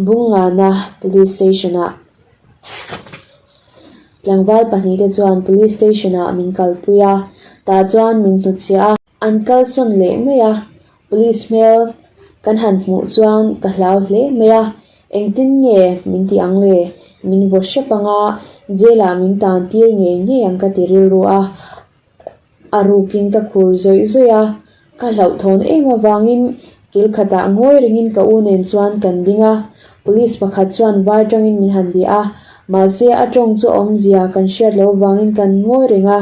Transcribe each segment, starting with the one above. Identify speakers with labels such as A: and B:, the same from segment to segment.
A: Bungngana Police Station-ah. Tlangval pahnihte chuan Police Station-ah min kalpui a, tah chuan min hnutchhiah a. An kalsawn leh mai a, Police hmel kan han hmuh chuan ka hlau hle mai a, engtin nge min ti ang le? Min vaw hrep ang a, jail-ah min tan tir ngei ngei ang ka ti rilru a. A rukin ka khur zawih zawih a, ka hlauhthawn em avangin kil khatah ngawi ringin ka u nen chuan kan ding a, police pakhat chuan vai tangin min han bia a, mahse a tawng chu awmzia kan hriat loh avangin kan ngawi reng a,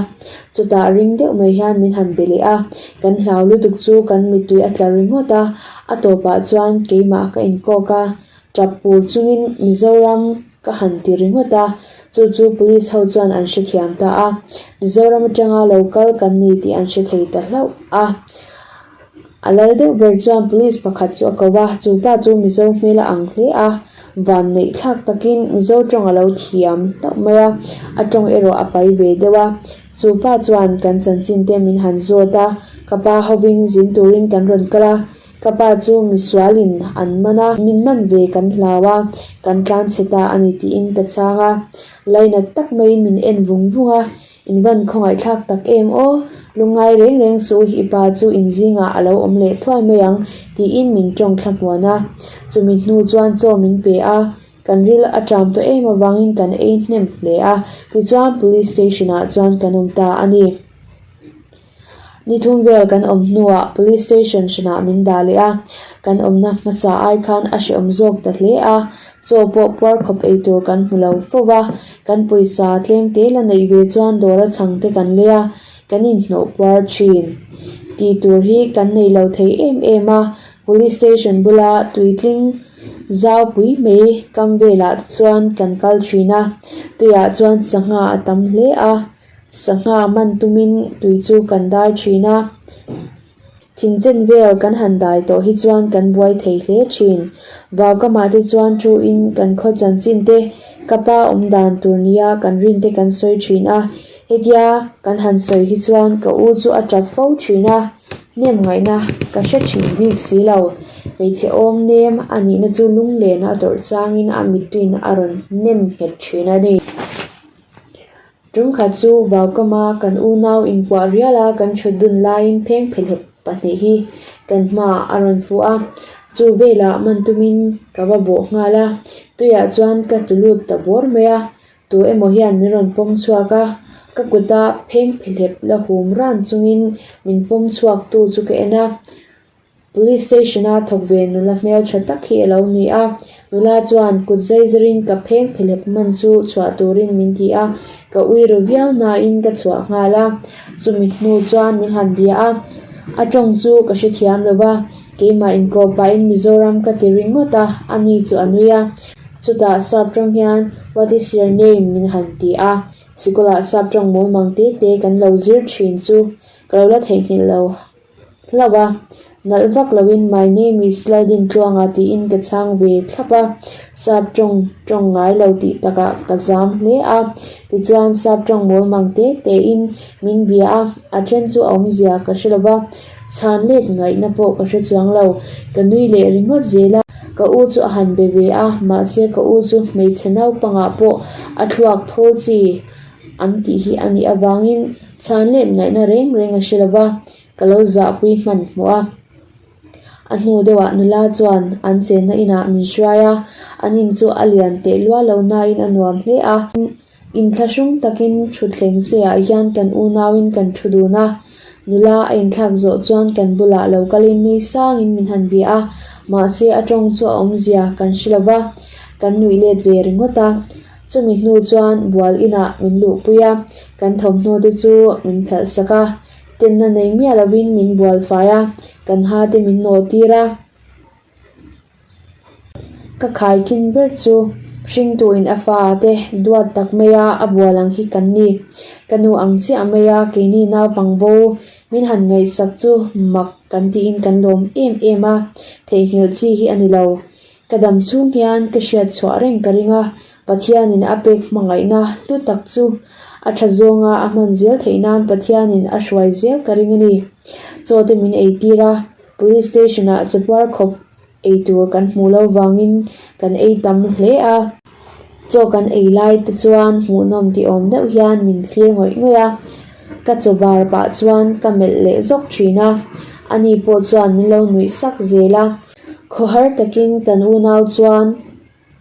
A: chutah ring deuh mai hian min han be leh a, kan hlau lutuk chu kan mittui a tla ringawt a, a tawpah chuan keimah ka inkawk a, Tap pur chungin Mizoram ka han ti ringawt a, chu chu police ho chuan an hrethiam ta a, Mizoram atanga lo kal kan ni tih an hre thei ta hlauh a. A lal deuh ber chuan police pakhat chu a ko va, chu pa chu Mizo hmel a ang hle a, van neih thlak takin Mizo tawng a lo thiam hlauh mai a, a tawng erawh a pai ve deuh a. Chu pa chuan kan chanchin te min han zawt a, ka pa hovin zin turin kan rawn kal a, Ka pa chu misualin an man a, min man ve kan hlau a, kan tlan chhe ta a ni tiin ka chhang a. Lainat tak maiin min en vung vung a, In van khawngaihthlak tak em aw, lungngai reng reng suh i pa chu inzingah a lo awm leh thuai mai ang tiin min tawng thla hmuan a. Chumi hnu chuan chaw min pe a, kan ril a ṭam tawh em avangin kan ei hnem hle a, tichuan Police Station ah chuan kan awm ta a ni. Ni thum vel kan awm hnuah Police Station hranah min dah leh a, kan awmna hmasa ai khan a hrehawm zawk ta hle a, chaw pawh puar khawp ei tur kan hmu lo fo va, kan pawisa tlem te la neih ve chuan dawr a chhang te kan lei a, kan inhnawh puar thin. Tih tur hi kan nei lo thei em em a, Police Station bula tuitling zau pui mai kam velah te chuan kan kal thin a, tuiah chuan sangha a tam hle a. Sangha man tumin tui chu kan dai thin a, thingchen vel kan han dai tawh hi chuan kan buai thei hle thin. Vaukamah te chuan thu in kan khaw chanchin te, ka pa awm dan tur nia kan rin te kan sawi thin a, hetia kan han sawi hi chuan ka u chu a tap fo thin a, hnem ngaihna ka hre thin bik si lo. Hmeichhe awm nem a nihna chu lunglen a tawrh changin a mittuin a rawn hnem nghet thin a ni. Tumkhat chu Vaukama kan unau inkuah rial a kan thut dun laiin pheng phelhep pahnih hi kan hmaah a rawn fuh a, chu velah man tumin ka va bawh nghal a, tuiah chuan ka tlu lut ta bawr mai a, tu emaw hian min rawn pawm chhuak a, ka kuta pheng phelhep la hum ran chungin min pawm chhuak tu chu ka en a. Police station a thawk ve nula hmel tha tak hi a lo ni a, nula chuan kut zai zarin ka pheng phelep man chu chhuah turin min ti a, ka ui ru viau nain ka chhuah nghal a, chumi hnu chuan min han bia a, a tawng chu ka hrethiam lo va, keimah inkawp pahin Mizoram ka ti ringawt a, ani chu a nui a, chutah sap tawng hian what is your name min han ti a, sikulah sap tawng mawl mang te te kan lo zir thin chu ka lo la theihnghilh lo. Hlauh a, nalh vak loin My name is Laldintluanga tiin ka chhang ve thlap a, sap tawng tawng ngai lo tih takah ka zam hle a, tichuan sap tawng mawl mang te tein min bia a, a then chu a awmzia ka hre lo va, chhan let ngaihna pawh ka hre chuang lo, ka nui leh ringawt zel a, ka u chu a han be ve a, mahse ka u chu hmeichhe naupangah pawh a thluak thawl chi an tih hi a nih avangin chhan let ngaihna reng reng a hre lo va, ka lo zahpui hman hmuh a. A hnu deuhah nula chuan an chenna inah min hruai a, an in chu a lian teh lual lo nain a nuam hle a. Inthlahrung takin thutthleng seah hian kan unauin kan thu dun a, nula a inthlak zawh chuan kan bulah lo kalin nui sangin min han bia a, mahse a tawng chu a awmzia kan hre lo va, kan nuih let ve ringawt a. Chumi hnu chuan bual inah min luhpui a, kan thawmhnaw te chu min phelh sak a, tenna nei miah lovin min bual fai a, kan ha te min nawh tir a. Ka khaikhin ber chu hringtuin a fa te duat tak mai a, a bual ang hi kan ni. Ka nu ang chiah mai a, keini naupang bo min han ngaihsak chu mak kan tiin kan lawm em em a, theihnghilh chi hi a ni lo. Ka dam chhung hian ka hriat chhuah reng ka ring a, Pathianin a pek hmangaihna hlu tak chu a tha zawnga a hman zel theih nan Pathianin a hruai zel ka ring a ni. Chaw te min ei tir a, Police Station ah chapuar khawp. Eitur kan hmuh loh vangin kan ei tam hle a. Chaw kan ei lai te chuan hmuhnawm ti awm deuh hian min thlir ngawih ngawih a. Ka chaw bar pah chuan ka melh leh zawk thin a. Ani pawh chuan min lo nuih sak zel a. Khawhar takin kan unau chuan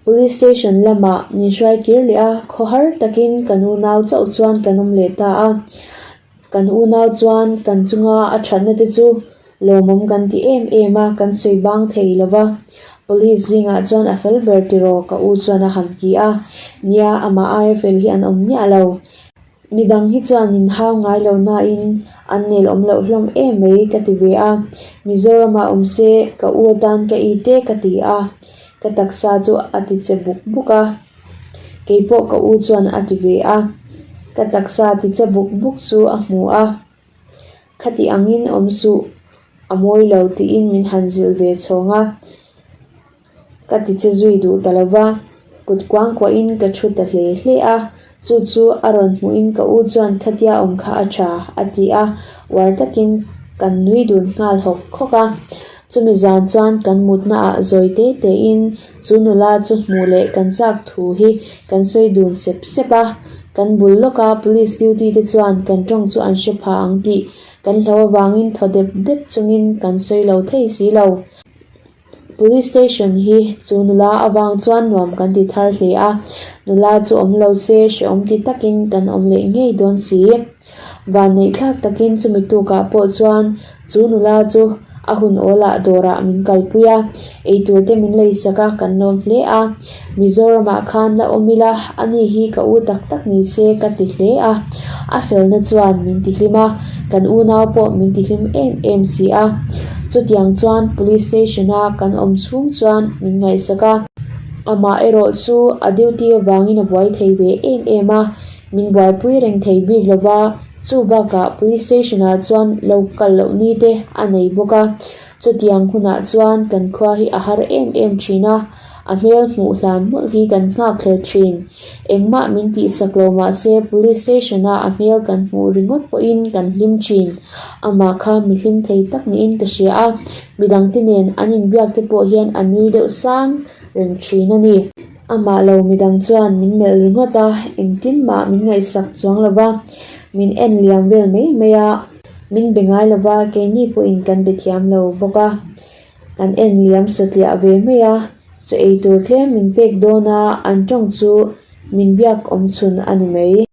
A: Police station lamah min hruai kir leh a, khawhar takin kan unau chauh chuan kan awm leh ta a. Kan unau chuan kan chunga a thatna te chu lawmawm kan ti em em a, kan sawi bang thei lo va. Police zingah chuan a fel ber tiraw ka u chuan a han ti a, nia amah aia fel hi an awm miah lo. Midang hi chuan min hau ngai lo nain an nel awm loh hlawm em mai ka ti ve a, Mizoramah awm se ka u atan ka i te ka ti a, ka taksa chu a ti che buk buk a. Keipawh ka u chuan a ti ve a, ka taksa ti che buk buk chu a hmu a, khati angin awm suh a mawi lo tiin min han zilh ve chhawng a, ka ti che zui duh ta lo va, kut kuang kuahin ka thu ta hle hle a, chu chu a rawn hmuhin ka u chuan khatia awm kha a tha a ti a, uar takin kan nui dun nghal hawk hawk a, chumi zan chuan kan mutna ah zawi te tein Chu nula chu hmuh leh kan chak thu hi kan sawi dun sep sep a, kan bul lawka police duty te chuan kan tawng chu an hre pha ang tih kan hlo avangin thaw dep dep chungin kan sawi lo thei si lo. Police station hi chu nula avang chuan nuam kan ti thar hle a, nula chu awm lo se hrehawm ti takin kan awm leh ngei dawn si. Vanneih thlak takin chumi tukah pawh chuan chu nula chu a hun awlah dawrah min kalpui a, eitur te min lei sak a, kan lawm hle a. Mizoramah khan la awm ila, ani hi ka u tak tak ni se ka ti hle a. A felna chuan min ti hlim a, kan unau pawh min ti hlim em em si a. Chutiang chuan Police Station-a kan awm chhung chuan min ngaihsak a. Amah erawh chu a duty avangin a buai thei ve em em a. Min buaipui reng thei bik lo va, chu bakah Police Station ah chuan lo kal loh ni te a nei bawk a, chutiang hunah chuan kan khua hi a har em em thin a, a hmel hmuh hlan mawlh hi kan nghak hlel thin. Engmah min tihsak lo mahse Police Station a a hmel kan hmuh ringawt pawhin kan hlim thin. Amah kha mi hlim thei tak niin ka hria a, midangte nen an inbiak te pawh hian a nui deuh sang reng thin a ni. Amah lo midang chuan min melh ringawt a, engtin mah min ngaihsak chuang lo va, min en liam vel mai mai a, min be ngai lo va, keini pawhin kan be thiam lo bawk a, kan en liam satliah ve mai a, chaw ei tur tlem min pek dawn a, an tawng chu min biak awm chhun a ni mai.